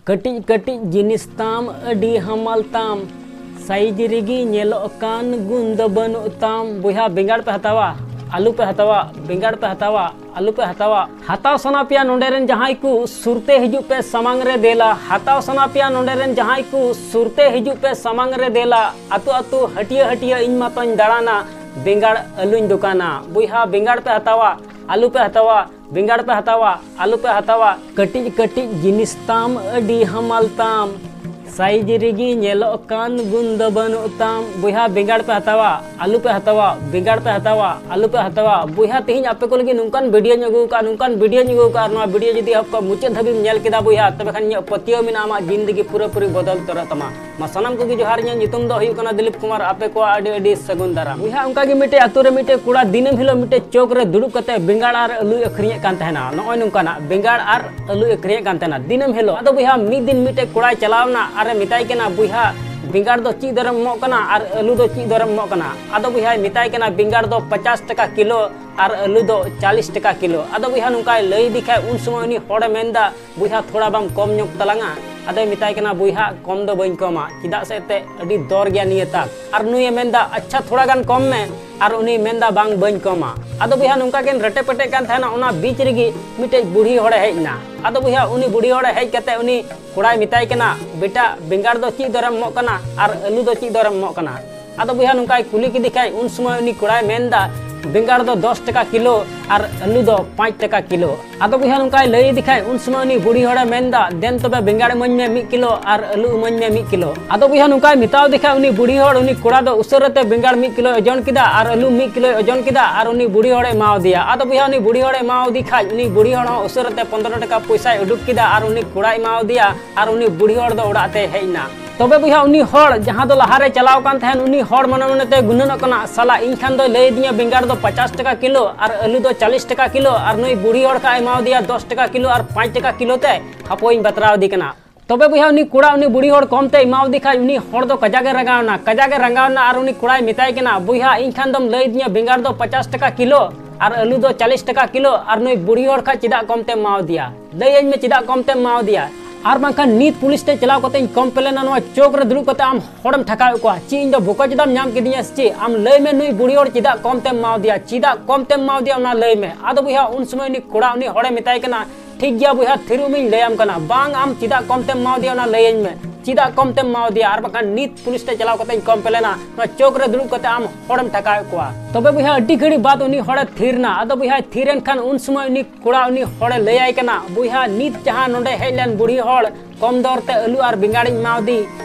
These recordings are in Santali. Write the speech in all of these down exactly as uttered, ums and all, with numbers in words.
ᱠᱟᱹᱴᱤᱡ ᱠᱟᱹᱴᱤᱡ ᱡᱤᱱᱤᱥ ᱛᱟᱢ ᱟᱹᱰᱤ ᱦᱟᱢᱟᱞ ᱛᱟᱢ, ᱥᱟᱭᱤᱡ ᱨᱮᱜᱮ ᱧᱮᱞᱚᱜ ᱠᱟᱱ ᱜᱩᱱ ᱫᱚ ᱵᱟᱹᱱᱩᱜ ᱛᱟᱢ᱾ ᱵᱚᱭᱦᱟ, ᱵᱮᱸᱜᱟᱲ ᱯᱮ ᱦᱟᱛᱟᱣᱟ? ᱟᱹᱞᱩ ᱯᱮ ᱦᱟᱛᱟᱣᱟ? ᱵᱮᱸᱜᱟᱲ ᱯᱮ ᱦᱟᱛᱟᱣᱟ? ᱟᱹᱞᱩ ᱯᱮ ᱦᱟᱛᱟᱣᱟ? ᱦᱟᱛᱟᱣ ᱥᱟᱱᱟ ᱯᱮᱭᱟ ᱱᱚᱰᱮ ᱨᱮᱱ ᱡᱟᱦᱟᱸᱭ ᱠᱚ, ᱥᱩᱨᱛᱮ ᱦᱤᱡᱩᱜ ᱯᱮ ᱥᱟᱢᱟᱝ ᱨᱮ ᱫᱮᱞᱟ᱾ ᱦᱟᱛᱟᱣ ᱥᱟᱱᱟ ᱯᱮᱭᱟ ᱱᱚᱰᱮ ᱨᱮᱱ ᱡᱟᱦᱟᱸᱭ ᱠᱚ, ᱥᱩᱨᱛᱮ ᱦᱤᱡᱩᱜ ᱯᱮ ᱥᱟᱢᱟᱝ ᱨᱮ ᱫᱮᱞᱟ᱾ ᱟᱹᱛᱩ ᱟᱹᱛᱩ, ᱦᱟᱹᱴᱤᱭᱟᱹ ᱦᱟᱹᱴᱤᱭᱟᱹ ᱤᱧ ᱢᱟᱛᱚᱧ ᱫᱟᱬᱟᱱᱟ, ᱵᱮᱸᱜᱟᱲ ᱟᱹᱞᱩᱧ ᱫᱚᱠᱟᱱᱟ᱾ ᱵᱚᱭᱦᱟ, ᱵᱮᱸᱜᱟᱲ ᱯᱮ ᱦᱟᱛᱟᱣᱟ? ᱟᱹᱞᱩ ᱯᱮ ᱦᱟᱛᱟᱣᱟ? ᱵᱮᱸᱜᱟᱲ ᱯᱮ ᱦᱟᱛᱟᱣᱟ? ᱟᱹᱞᱩ ᱯᱮ ᱦᱟᱛᱟᱣᱟ? ᱠᱟᱹᱴᱤᱡ ᱠᱟᱹᱴᱤᱡ ᱡᱤᱱᱤᱥ ᱛᱟᱢ ᱟᱹᱰᱤ ᱦᱟᱢᱟᱞ ᱛᱟᱢ, ᱥᱟᱭᱤᱡ ᱨᱮᱜᱮ ᱧᱮᱞᱚᱜ ᱠᱟᱱ ᱜᱩᱱ ᱫᱚ ᱵᱟᱹᱱᱩᱜ ᱛᱟᱢ᱾ ᱵᱚᱭᱦᱟ, ᱵᱮᱸᱜᱟᱲ ᱯᱮ ᱦᱟᱛᱟᱣᱟ? ᱟᱹᱞᱩ ᱯᱮ ᱦᱟᱛᱟᱣᱟ? ᱵᱮᱸᱜᱟᱲ ᱯᱮ ᱦᱟᱛᱟᱣᱟ? ᱟᱹᱞᱩ ᱯᱮ ᱦᱟᱛᱟᱣᱟ? ᱵᱚᱭᱦᱟ, ᱛᱮᱦᱮᱧ ᱟᱯᱮ ᱠᱚ ᱞᱟᱹᱜᱤᱫ ᱱᱚᱝᱠᱟᱱ ᱵᱷᱤᱰᱤᱭᱳᱧ ᱟᱹᱜᱩ ᱟᱠᱟᱫᱼᱟ, ᱱᱚᱝᱠᱟᱱ ᱵᱷᱤᱰᱤᱭᱳᱧ ᱟᱹᱜᱩ ᱟᱠᱟᱫᱼᱟ᱾ ᱱᱚᱣᱟ ᱵᱷᱤᱰᱤᱭᱳ ᱡᱩᱫᱤ ᱮᱦᱚᱵ ᱠᱷᱚᱱ ᱢᱩᱪᱟᱹᱫ ᱫᱷᱟᱹᱵᱤᱡ ᱧᱮᱞ ᱠᱮᱫᱟ ᱵᱚᱭᱦᱟ, ᱛᱚᱵᱮ ᱠᱷᱟᱱ ᱤᱧᱟᱹᱜ ᱯᱟᱹᱛᱭᱟᱹᱣ ᱢᱮᱱᱟᱜᱼᱟ, ᱟᱢᱟᱜ ᱡᱤᱱᱫᱮᱜᱤ ᱯᱩᱨᱟᱹᱯᱩᱨᱤ ᱵᱚᱫᱚᱞ ᱩᱛᱟᱹᱨᱚᱜ ᱛᱟᱢᱟ᱾ ᱢᱟ ᱥᱟᱱᱟᱢ ᱠᱚᱜᱮ ᱡᱚᱦᱟᱨ, ᱤᱧᱟᱹᱜ ᱧᱩᱛᱩᱢ ᱫᱚ ᱦᱩᱭᱩᱜ ᱠᱟᱱᱟ ᱫᱤᱞᱤᱯ ᱠᱩᱢᱟᱨ, ᱟᱯᱮ ᱠᱚᱣᱟᱜ ᱟᱹᱰᱤ ᱟᱹᱰᱤ ᱥᱟᱹᱜᱩᱱ ᱫᱟᱨᱟᱢ᱾ ᱵᱚᱭᱦᱟ, ᱚᱱᱠᱟ ᱜᱮ ᱢᱤᱫᱴᱮᱡ ᱟᱛᱳ ᱨᱮ ᱢᱤᱫᱴᱮᱡ ᱠᱚᱲᱟ ᱫᱤᱱᱟᱹᱢ ᱦᱤᱞᱳᱜ ᱢᱤᱫᱴᱮᱡ ᱪᱚᱠ ᱨᱮ ᱫᱩᱲᱩᱵ ᱠᱟᱛᱮ ᱵᱮᱸᱜᱟᱲ ᱟᱨ ᱟᱹᱞᱩᱭ ᱟᱹᱠᱷᱨᱤᱧᱮᱫ ᱠᱟᱱ ᱛᱟᱦᱮᱱᱟ᱾ ᱱᱚᱜᱼᱚᱭ ᱱᱚᱝᱠᱟᱱᱟᱜ ᱵᱮᱸᱜᱟᱲ ᱟᱨ ᱟᱹᱞᱩᱭ ᱟᱹᱠᱷᱨᱤᱧᱮᱫ ᱠᱟᱱ ᱛᱟᱦᱮᱱᱟ ᱫᱤᱱᱟᱹᱢ ᱦᱤᱞᱳᱜ᱾ ᱟᱫᱚ ᱵᱚᱭᱦᱟ, ᱢᱤᱫ ᱫᱤᱱ ᱢᱤᱫᱴᱮᱡ ᱠᱚᱲᱟᱭ ᱪᱟᱞᱟᱣ ᱮᱱᱟ ᱟᱨᱮ ᱢᱮᱛᱟᱭ ᱠᱟᱱᱟ, "ᱵᱚᱭᱦᱟ, ᱵᱮᱸᱜᱟᱲ ᱫᱚ ᱪᱮᱫ ᱫᱚᱨᱮᱢ ᱮᱢᱚᱜ ᱠᱟᱱᱟ ᱟᱨ ᱟᱹᱞᱩ ᱫᱚ ᱪᱮᱫ ᱫᱚᱨᱮᱢ ᱮᱢᱚᱜ ᱠᱟᱱᱟ?" ᱟᱫᱚ ᱵᱚᱭᱦᱟᱭ ᱢᱮᱛᱟᱭ ᱠᱟᱱᱟ, "ᱵᱮᱸᱜᱟᱲ ᱫᱚ ᱯᱚᱪᱟᱥ ᱴᱟᱠᱟ ᱠᱤᱞᱳ ᱟᱨ ᱟᱹᱞᱩ ᱫᱚ ᱪᱟᱞᱤᱥ ᱴᱟᱠᱟ ᱠᱤᱞᱳ᱾" ᱟᱫᱚ ᱵᱚᱭᱦᱟ, ᱱᱚᱝᱠᱟᱭ ᱞᱟᱹᱭ ᱤᱫᱤ ᱠᱷᱟᱡ, ᱩᱱ ᱥᱚᱢᱚᱭ ᱩᱱᱤ ᱦᱚᱲᱮ ᱢᱮᱱᱫᱟ, "ᱵᱚᱭᱦᱟ, ᱛᱷᱚᱲᱟ ᱵᱟᱢ ᱠᱚᱢ ᱧᱚᱜ ᱛᱟᱞᱟᱝᱟ?" ᱟᱫᱚᱭ ᱢᱮᱛᱟᱭ ᱠᱟᱱᱟ, "ᱵᱚᱭᱦᱟ, ᱠᱚᱢ ᱫᱚ ᱵᱟᱹᱧ ᱠᱚᱢᱟ, ᱪᱮᱫᱟᱜ ᱥᱮ ᱮᱱᱛᱮᱫ ᱟᱹᱰᱤ ᱫᱚᱨ ᱜᱮᱭᱟ ᱱᱤᱭᱟᱹ ᱛᱟᱠ᱾" ᱟᱨ ᱱᱩᱭᱮ ᱢᱮᱱᱫᱟ, "ᱟᱪᱪᱷᱟ, ᱛᱷᱚᱲᱟ ᱜᱟᱱ ᱠᱚᱢ ᱢᱮ᱾" ᱟᱨ ᱩᱱᱤᱭ ᱢᱮᱱᱫᱟ, "ᱵᱟᱝ, ᱵᱟᱹᱧ ᱠᱚᱢᱟ᱾" ᱟᱫᱚ ᱵᱚᱭᱦᱟ, ᱱᱚᱝᱠᱟ ᱠᱤᱱ ᱨᱮᱴᱮ ᱯᱮᱴᱮᱜ ᱠᱟᱱ ᱛᱟᱦᱮᱱᱟ, ᱚᱱᱟ ᱵᱤᱪ ᱨᱮᱜᱮ ᱢᱤᱫᱴᱮᱡ ᱵᱩᱲᱦᱤ ᱦᱚᱲᱮ ᱦᱮᱡ ᱮᱱᱟ᱾ ᱟᱫᱚ ᱵᱚᱭᱦᱟ, ᱩᱱᱤ ᱵᱩᱲᱦᱤ ᱦᱚᱲᱮ ᱦᱮᱡ ᱠᱟᱛᱮ ᱩᱱᱤ ᱠᱚᱲᱟᱭ ᱢᱮᱛᱟᱭ ᱠᱟᱱᱟ, "ᱵᱮᱴᱟ, ᱵᱮᱸᱜᱟᱲ ᱫᱚ ᱪᱮᱫ ᱫᱚᱨᱮᱢ ᱮᱢᱚᱜ ᱠᱟᱱᱟ ᱟᱨ ᱟᱹᱞᱩ ᱫᱚ ᱪᱮᱫ ᱫᱚᱨᱮᱢ ᱮᱢᱚᱜ ᱠᱟᱱᱟ?" ᱟᱫᱚ ᱵᱚᱭᱦᱟ, ᱱᱚᱝᱠᱟᱭ ᱠᱩᱞᱤ ᱠᱮᱫᱮ ᱠᱷᱟᱡ, ᱩᱱ ᱥᱚᱢᱚᱭ ᱩᱱᱤ ᱠᱚᱲᱟᱭ ᱢᱮᱱᱫᱟ, "ᱵᱮᱸᱜᱟᱲ ᱫᱚ ᱫᱚᱥ ᱴᱟᱠᱟ ᱠᱤᱞᱳ ᱟᱨ ᱟᱹᱞᱩ ᱫᱚ ᱯᱟᱸᱪ ᱴᱟᱠᱟ ᱠᱤᱞᱳ᱾" ᱟᱫᱚ ᱵᱚᱭᱦᱟ, ᱱᱚᱝᱠᱟᱭ ᱞᱟᱹᱭ ᱤᱫᱤ ᱠᱷᱟᱡ, ᱩᱱ ᱥᱚᱢᱚᱭ ᱩᱱᱤ ᱵᱩᱲᱦᱤ ᱦᱚᱲᱮ ᱢᱮᱱᱫᱟ, "ᱫᱮᱱ ᱛᱚᱵᱮ ᱵᱮᱸᱜᱟᱲ ᱤᱢᱟᱹᱧ ᱢᱮ ᱢᱤᱫ ᱠᱤᱞᱳ ᱟᱨ ᱟᱹᱞᱩ ᱤᱢᱟᱹᱧ ᱢᱮ ᱢᱤᱫ ᱠᱤᱞᱳ᱾" ᱟᱫᱚ ᱵᱚᱭᱦᱟ, ᱱᱚᱝᱠᱟᱭ ᱢᱮᱛᱟᱣ ᱫᱮ ᱠᱷᱟᱡ, ᱩᱱᱤ ᱵᱩᱲᱦᱤ ᱦᱚᱲ ᱩᱱᱤ ᱠᱚᱲᱟ ᱫᱚ ᱩᱥᱟᱹᱨᱟᱛᱮ ᱵᱮᱸᱜᱟᱲ ᱢᱤᱫ ᱠᱤᱞᱳᱭ ᱳᱡᱚᱱ ᱠᱮᱫᱟ ᱟᱨ ᱟᱹᱞᱩ ᱢᱤᱫ ᱠᱤᱞᱳᱭ ᱳᱡᱚᱱ ᱠᱮᱫᱟ ᱟᱨ ᱩᱱᱤ ᱵᱩᱲᱦᱤ ᱦᱚᱲᱮ ᱮᱢᱟᱣ ᱫᱮᱭᱟ᱾ ᱟᱫᱚ ᱵᱚᱭᱦᱟ, ᱩᱱᱤ ᱵᱩᱲᱦᱤ ᱦᱚᱲᱮ ᱮᱢᱟᱣ ᱫᱮ ᱠᱷᱟᱡ, ᱩᱱᱤ ᱵᱩᱲᱦᱤ ᱦᱚᱲ ᱦᱚᱸ ᱩᱥᱟᱹᱨᱟᱛᱮ ᱯᱚᱱᱫᱽᱨᱚ ᱴᱟᱠᱟ ᱯᱚᱭᱥᱟᱭ ᱩᱰᱩᱠ ᱠᱮᱫᱟ ᱟᱨ ᱩᱱᱤ ᱠᱚᱲᱟᱭ ᱮᱢᱟᱣ ᱫᱮᱭᱟ ᱟᱨ ᱩᱱᱤ ᱵᱩᱲᱦᱤ ᱦᱚᱲ ᱫᱚ ᱚᱲᱟᱜ ᱛᱮᱭ ᱦᱮᱡ ᱮᱱᱟ᱾ ᱛᱚᱵᱮ ᱵᱚᱭᱦᱟ, ᱩᱱᱤ ᱦᱚᱲ ᱡᱟᱦᱟᱸ ᱫᱚ ᱞᱟᱦᱟᱨᱮ ᱪᱟᱞᱟᱣ ᱠᱟᱱ ᱛᱟᱦᱮᱸᱱ, ᱩᱱᱤ ᱦᱚᱲ ᱢᱚᱱᱮ ᱢᱚᱱᱮᱛᱮ ᱜᱩᱱᱟᱹᱱᱚᱜ ᱠᱟᱱᱟ, "ᱥᱟᱞᱟ, ᱤᱧ ᱠᱷᱟᱱ ᱫᱚᱭ ᱞᱟᱹᱭ ᱟᱹᱫᱤᱧᱟ ᱵᱮᱸᱜᱟᱲ ᱫᱚ ᱯᱚᱪᱟᱥ ᱴᱟᱠᱟ ᱠᱤᱞᱳ ᱟᱨ ᱟᱹᱞᱩ ᱫᱚ ᱪᱟᱞᱤᱥ ᱴᱟᱠᱟ ᱠᱤᱞᱳ ᱟᱨ ᱱᱩᱭ ᱵᱩᱲᱦᱤ ᱦᱚᱲ ᱠᱷᱟᱡ ᱮᱢᱟᱣ ᱫᱮᱭᱟ ᱫᱚᱥ ᱴᱟᱠᱟ ᱠᱤᱞᱳ ᱟᱨ ᱯᱟᱸᱪ ᱴᱟᱠᱟ ᱠᱤᱞᱳ ᱛᱮ, ᱦᱟᱯᱳᱭᱤᱧ ᱵᱟᱛᱨᱟᱣ ᱤᱫᱤ ᱠᱟᱱᱟ᱾" ᱛᱚᱵᱮ ᱵᱚᱭᱦᱟ, ᱩᱱᱤ ᱠᱚᱲᱟ ᱩᱱᱤ ᱵᱩᱲᱦᱤ ᱦᱚᱲ ᱠᱚᱢ ᱛᱮ ᱮᱢᱟᱣ ᱫᱮ ᱠᱷᱟᱡ, ᱩᱱᱤ ᱦᱚᱲ ᱫᱚ ᱠᱟᱡᱟᱠ ᱮ ᱨᱟᱸᱜᱟᱣ ᱮᱱᱟ, ᱠᱟᱡᱟᱠ ᱮ ᱨᱟᱸᱜᱟᱣ ᱮᱱᱟ ᱟᱨ ᱩᱱᱤ ᱠᱚᱲᱟᱭ ᱢᱮᱛᱟᱭ ᱠᱟᱱᱟ, "ᱵᱚᱭᱦᱟ, ᱤᱧ ᱠᱷᱟᱱ ᱫᱚᱢ ᱞᱟᱹᱭ ᱟᱹᱫᱤᱧᱟ ᱵᱮᱸᱜᱟᱲ ᱫᱚ ᱯᱚᱪᱟᱥ ᱴᱟᱠᱟ ᱠᱤᱞᱳ ᱟᱨ ᱟᱹᱞᱩ ᱫᱚ ᱪᱟᱞᱤᱥ ᱴᱟᱠᱟ ᱠᱤᱞᱳ ᱟᱨ ᱱᱩᱭ ᱵᱩᱲᱦᱤ ᱦᱚᱲ ᱠᱷᱟᱡ ᱪᱮᱫᱟᱜ ᱠᱚᱢ ᱛᱮᱢ ᱮᱢᱟᱣ ᱫᱮᱭᱟ? ᱞᱟᱹᱭ ᱟᱹᱧ ᱢᱮ ᱪᱮᱫᱟᱜ ᱠᱚᱢ ᱛᱮᱢ ᱮᱢᱟᱣ ᱫᱮᱭᱟ?" ᱟᱨ ᱵᱟᱝᱠᱷᱟᱱ ᱱᱤᱛ ᱯᱩᱞᱤᱥ ᱴᱷᱮᱱ ᱪᱟᱞᱟᱣ ᱠᱟᱛᱮᱧ ᱠᱚᱢᱯᱞᱮᱱᱟ, ᱱᱚᱣᱟ ᱪᱚᱠ ᱨᱮ ᱫᱩᱲᱩᱵ ᱠᱟᱛᱮ ᱟᱢ ᱦᱚᱲᱮᱢ ᱴᱷᱟᱠᱟᱣᱮᱫ ᱠᱚᱣᱟ᱾ ᱪᱮᱫ, ᱤᱧ ᱫᱚ ᱵᱚᱠᱚ ᱪᱮᱫᱟᱢ ᱧᱟᱢ ᱠᱤᱫᱤᱧᱟ ᱥᱮ ᱪᱮᱫ? ᱟᱢ ᱞᱟᱹᱭ ᱢᱮ, ᱱᱩᱭ ᱵᱩᱲᱦᱤ ᱦᱚᱲ ᱪᱮᱫᱟᱜ ᱠᱚᱢ ᱛᱮᱢ ᱮᱢᱟᱣᱫᱮᱭᱟ? ᱪᱮᱫᱟᱜ ᱠᱚᱢ ᱛᱮᱢ ᱮᱢᱟᱣᱫᱮᱭᱟ, ᱚᱱᱟ ᱞᱟᱹᱭ ᱢᱮ᱾ ᱟᱫᱚ ᱵᱚᱭᱦᱟ, ᱩᱱ ᱥᱚᱢᱚᱭ ᱩᱱᱤ ᱠᱚᱲᱟ, ᱩᱱᱤ ᱦᱚᱲᱮ ᱢᱮᱛᱟᱭ ᱠᱟᱱᱟ, ᱴᱷᱤᱠ ᱜᱮᱭᱟ ᱵᱚᱭᱦᱟ, ᱛᱷᱤᱨᱚᱜ ᱢᱤᱧ ᱞᱟᱹᱭᱟᱢ ᱠᱟᱱᱟ᱾ ᱵᱟᱝ, ᱟᱢ ᱪᱮᱫᱟᱜ ᱠᱚᱢ ᱛᱮᱢ ᱮᱢᱟᱣᱫᱮᱭᱟ, ᱚᱱᱟ ᱞᱟᱹᱭᱟᱹᱧ ᱢᱮ᱾ ᱪᱮᱫᱟᱜ ᱠᱚᱢ ᱛᱮᱢ ᱮᱢᱟᱣᱫᱮᱭᱟ? ᱟᱨ ᱵᱟᱝᱠᱷᱟᱱ ᱱᱤᱛ ᱯᱩᱞᱤᱥ ᱴᱷᱮᱱ ᱪᱟᱞᱟᱣ ᱠᱟᱛᱮᱧ ᱠᱚᱢᱯᱞᱮᱱᱟ, ᱱᱚᱣᱟ ᱪᱚᱠ ᱨᱮ ᱫᱩᱲᱩᱵ ᱠᱟᱛᱮ ᱟᱢ ᱦᱚᱲᱮᱢ ᱴᱷᱟᱠᱟᱣᱮᱫ ᱠᱚᱣᱟ᱾ ᱛᱚᱵᱮ ᱵᱚᱭᱦᱟ, ᱟᱹᱰᱤ ᱜᱷᱟᱹᱲᱤᱡ ᱵᱟᱫ ᱩᱱᱤ ᱦᱚᱲᱮ ᱛᱷᱤᱨ ᱮᱱᱟ᱾ ᱟᱫᱚ ᱵᱚᱭᱦᱟᱭ ᱛᱷᱤᱨ ᱮᱱ ᱠᱷᱟᱱ ᱩᱱ ᱥᱚᱢᱚᱭ ᱩᱱᱤ ᱠᱚᱲᱟ, ᱩᱱᱤ ᱦᱚᱲᱮ ᱞᱟᱹᱭᱟᱭ ᱠᱟᱱᱟ, ᱵᱚᱭᱦᱟ, ᱱᱤᱛ ᱡᱟᱦᱟᱸ ᱱᱚᱰᱮ ᱦᱮᱡ ᱞᱮᱱ ᱵᱩᱲᱦᱤ ᱦᱚᱲ, ᱠᱚᱢ ᱫᱚᱨ ᱛᱮ ᱟᱹᱞᱩ ᱟᱨ ᱵᱮᱸᱜᱟᱲᱤᱧ ᱮᱢᱟᱣᱫᱮ,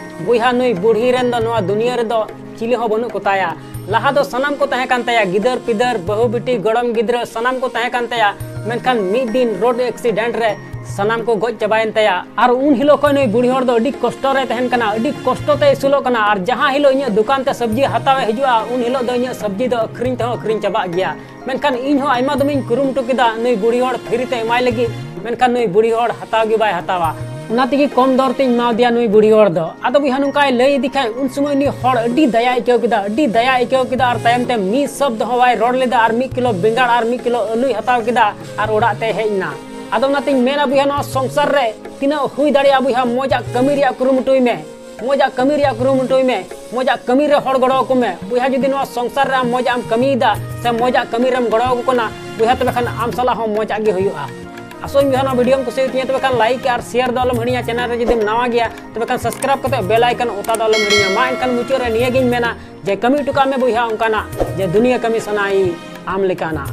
ᱵᱚᱭᱦᱟ, ᱱᱩᱭ ᱵᱩᱲᱦᱤ ᱨᱮᱱ ᱫᱚ ᱱᱚᱣᱟ ᱫᱩᱱᱤᱭᱟᱹ ᱨᱮᱫᱚ ᱪᱤᱞᱤ ᱦᱚᱸ ᱵᱟᱹᱱᱩᱜ ᱠᱚᱛᱟᱭᱟ᱾ ᱞᱟᱦᱟ ᱫᱚ ᱥᱟᱱᱟᱢ ᱠᱚ ᱛᱟᱦᱮᱸ ᱠᱟᱱ ᱛᱟᱭᱟ, ᱜᱤᱫᱟᱹᱨ ᱯᱤᱫᱟᱹᱨ, ᱵᱟᱹᱦᱩ ᱵᱤᱴᱤ, ᱜᱚᱲᱚᱢ ᱜᱤᱫᱽᱨᱟᱹ, ᱥᱟᱱᱟᱢ ᱠᱚ ᱛᱟᱦᱮᱸ ᱠᱟᱱ ᱛᱟᱭᱟ᱾ ᱢᱮᱱᱠᱷᱟᱱ ᱢᱤᱫ ᱫᱤᱱ ᱨᱳᱰ ᱮᱠᱥᱤᱰᱮᱱᱴ ᱨᱮ ᱥᱟᱱᱟᱢ ᱠᱚ ᱜᱚᱡ ᱪᱟᱵᱟᱭᱮᱱ ᱛᱟᱭᱟ᱾ ᱟᱨ ᱩᱱ ᱦᱤᱞᱳᱜ ᱠᱷᱚᱱ ᱱᱩᱭ ᱵᱩᱲᱦᱤ ᱦᱚᱲ ᱫᱚ ᱟᱹᱰᱤ ᱠᱚᱥᱴᱚ ᱨᱮ ᱛᱟᱦᱮᱱ ᱠᱟᱱᱟ, ᱟᱹᱰᱤ ᱠᱚᱥᱴᱚ ᱛᱮ ᱟᱹᱥᱩᱞᱚᱜ ᱠᱟᱱᱟ᱾ ᱟᱨ ᱡᱟᱦᱟᱸ ᱦᱤᱞᱳᱜ ᱤᱧᱟᱹᱜ ᱫᱚᱠᱟᱱ ᱛᱮ ᱥᱚᱵᱽᱡᱤ ᱦᱟᱛᱟᱣᱮ ᱦᱤᱡᱩᱜᱼᱟ, ᱩᱱ ᱦᱤᱞᱳᱜ ᱫᱚ ᱤᱧᱟᱹᱜ ᱥᱚᱵᱽᱡᱤ ᱫᱚ ᱟᱹᱠᱷᱨᱤᱧ ᱛᱮᱦᱚᱸ ᱟᱹᱠᱷᱨᱤᱧ ᱪᱟᱵᱟᱜ ᱜᱮᱭᱟ᱾ ᱢᱮᱱᱠᱷᱟᱱ ᱤᱧ ᱦᱚᱸ ᱟᱭᱢᱟ ᱫᱚᱢᱤᱧ ᱠᱩᱨᱩᱢᱩᱴᱩ ᱠᱮᱫᱟ ᱱᱩᱭ ᱵᱩᱲᱦᱤ ᱦᱚᱲ ᱯᱷᱨᱤ ᱛᱮ ᱮᱢᱟᱭ ᱞᱟᱹᱜᱤᱫ, ᱢᱮᱱᱠᱷᱟᱱ ᱱᱩᱭ ᱵᱩᱲᱦᱤ ᱦᱚᱲ ᱦᱟᱛᱟᱣ ᱜᱮ ᱵᱟᱭ ᱦᱟᱛᱟᱣᱟ᱾ ᱚᱱᱟ ᱛᱮᱜᱮ ᱠᱚᱢ ᱫᱚᱨ ᱛᱮᱧ ᱮᱢᱟᱣᱟᱫᱮᱭᱟ ᱱᱩᱭ ᱵᱩᱲᱦᱤ ᱦᱚᱲ ᱫᱚ᱾ ᱟᱫᱚ ᱵᱚᱭᱦᱟ, ᱱᱚᱝᱠᱟᱭ ᱞᱟᱹᱭ ᱤᱫᱤ ᱠᱷᱟᱡ ᱩᱱ ᱥᱚᱢᱚᱭ ᱩᱱᱤ ᱦᱚᱲ ᱟᱹᱰᱤ ᱫᱟᱭᱟ ᱟᱹᱭᱠᱟᱹᱣ ᱠᱮᱫᱟ, ᱟᱹᱰᱤ ᱫᱟᱭᱟ ᱟᱹᱭᱠᱟᱹᱣ ᱠᱮᱫᱟ᱾ ᱟᱨ ᱛᱟᱭᱚᱢ ᱛᱮ ᱢᱤᱫ ᱥᱚᱵᱫ ᱦᱚᱸ ᱵᱟᱭ ᱨᱚᱲ ᱞᱮᱫᱟ᱾ ᱟᱨ ᱢᱤᱫ ᱠᱤᱞᱳ ᱵᱮᱸᱜᱟᱲ ᱟᱨ ᱢᱤᱫ ᱠᱤᱞᱳ ᱟᱹᱞᱩᱭ ᱦᱟᱛᱟᱣ ᱠᱮᱫᱟ ᱟᱨ ᱚᱲᱟᱜ ᱛᱮ ᱦᱮᱡ ᱮᱱᱟ᱾ ᱟᱫᱚ ᱚᱱᱟᱛᱤᱧ ᱢᱮᱱᱟ ᱵᱚᱭᱦᱟ, ᱱᱚᱣᱟ ᱥᱚᱝᱥᱟᱨ ᱨᱮ ᱛᱤᱱᱟᱹᱜ ᱦᱩᱭ ᱫᱟᱲᱮᱭᱟᱜᱼᱟ ᱵᱚᱭᱦᱟ, ᱢᱚᱡᱟᱜ ᱠᱟᱹᱢᱤ ᱨᱮᱭᱟᱜ ᱠᱩᱨᱩᱢᱩᱴᱩᱭ ᱢᱮ᱾ ᱢᱚᱡᱟᱜ ᱠᱟᱹᱢᱤ ᱨᱮᱭᱟᱜ ᱠᱩᱨᱩᱢᱩᱴᱩᱭ ᱢᱮ᱾ ᱢᱚᱡᱟᱜ ᱠᱟᱹᱢᱤ ᱨᱮ ᱦᱚᱲ ᱜᱚᱲᱚ ᱟᱠᱚ ᱢᱮ᱾ ᱵᱚᱭᱦᱟ, ᱡᱩᱫᱤ ᱱᱚᱣᱟ ᱥᱚᱝᱥᱟᱨ ᱨᱮ ᱟᱢ ᱢᱚᱡᱟᱜ ᱮᱢ ᱠᱟᱹᱢᱤᱭᱮᱫᱟ ᱥᱮ ᱢᱚᱡᱟᱜ ᱠᱟᱹᱢᱤ ᱨᱮᱢ ᱜᱚᱲᱚ ᱟᱠᱚ ᱠᱟᱱᱟ, ᱵᱚᱭᱦᱟ, ᱛᱚᱵᱮ ᱠᱷᱟᱱ ᱟᱢ ᱥᱟᱞᱟᱜ ᱦᱚᱸ ᱢᱚᱡᱟᱜ ᱜᱮ ᱦᱩᱭᱩᱜᱼᱟ᱾ ᱟᱥᱚᱜ ᱟᱹᱧ ᱵᱚᱭᱦᱟ, ᱱᱚᱣᱟ ᱵᱷᱤᱰᱤᱭᱳᱢ ᱠᱩᱥᱤᱭᱟᱜ ᱛᱤᱧᱟᱹ, ᱛᱚᱵᱮ ᱠᱷᱟᱱ ᱞᱟᱭᱤᱠ ᱟᱨ ᱥᱮᱭᱟᱨ ᱫᱚ ᱟᱞᱚᱢ ᱦᱤᱲᱤᱧᱟ᱾ ᱪᱮᱱᱮᱞ ᱨᱮ ᱡᱩᱫᱤᱢ ᱱᱟᱣᱟ ᱜᱮᱭᱟ, ᱛᱚᱵᱮ ᱠᱷᱟᱱ ᱥᱟᱵᱥᱠᱨᱟᱭᱤᱵ ᱠᱟᱛᱮ ᱵᱮᱞ ᱟᱭᱠᱚᱱ ᱚᱛᱟ ᱫᱚ ᱟᱞᱚᱢ ᱦᱤᱲᱤᱧᱟ᱾ ᱢᱟ ᱮᱱᱠᱷᱟᱱ ᱢᱩᱪᱟᱹᱫ ᱨᱮ ᱱᱤᱭᱟᱹ ᱜᱤᱧ ᱢᱮᱱᱟ ᱡᱮ ᱠᱟᱹᱢᱤ ᱦᱚᱴᱚ ᱠᱟᱜ ᱢᱮ ᱵᱚᱭᱦᱟ ᱚᱱᱠᱟᱱᱟᱜ, ᱡᱮ ᱫᱩᱱᱤᱭᱟᱹ ᱠᱟᱹᱢᱤ ᱥᱟᱱᱟᱭ ᱟᱢ ᱞᱮᱠᱟᱱᱟᱜ᱾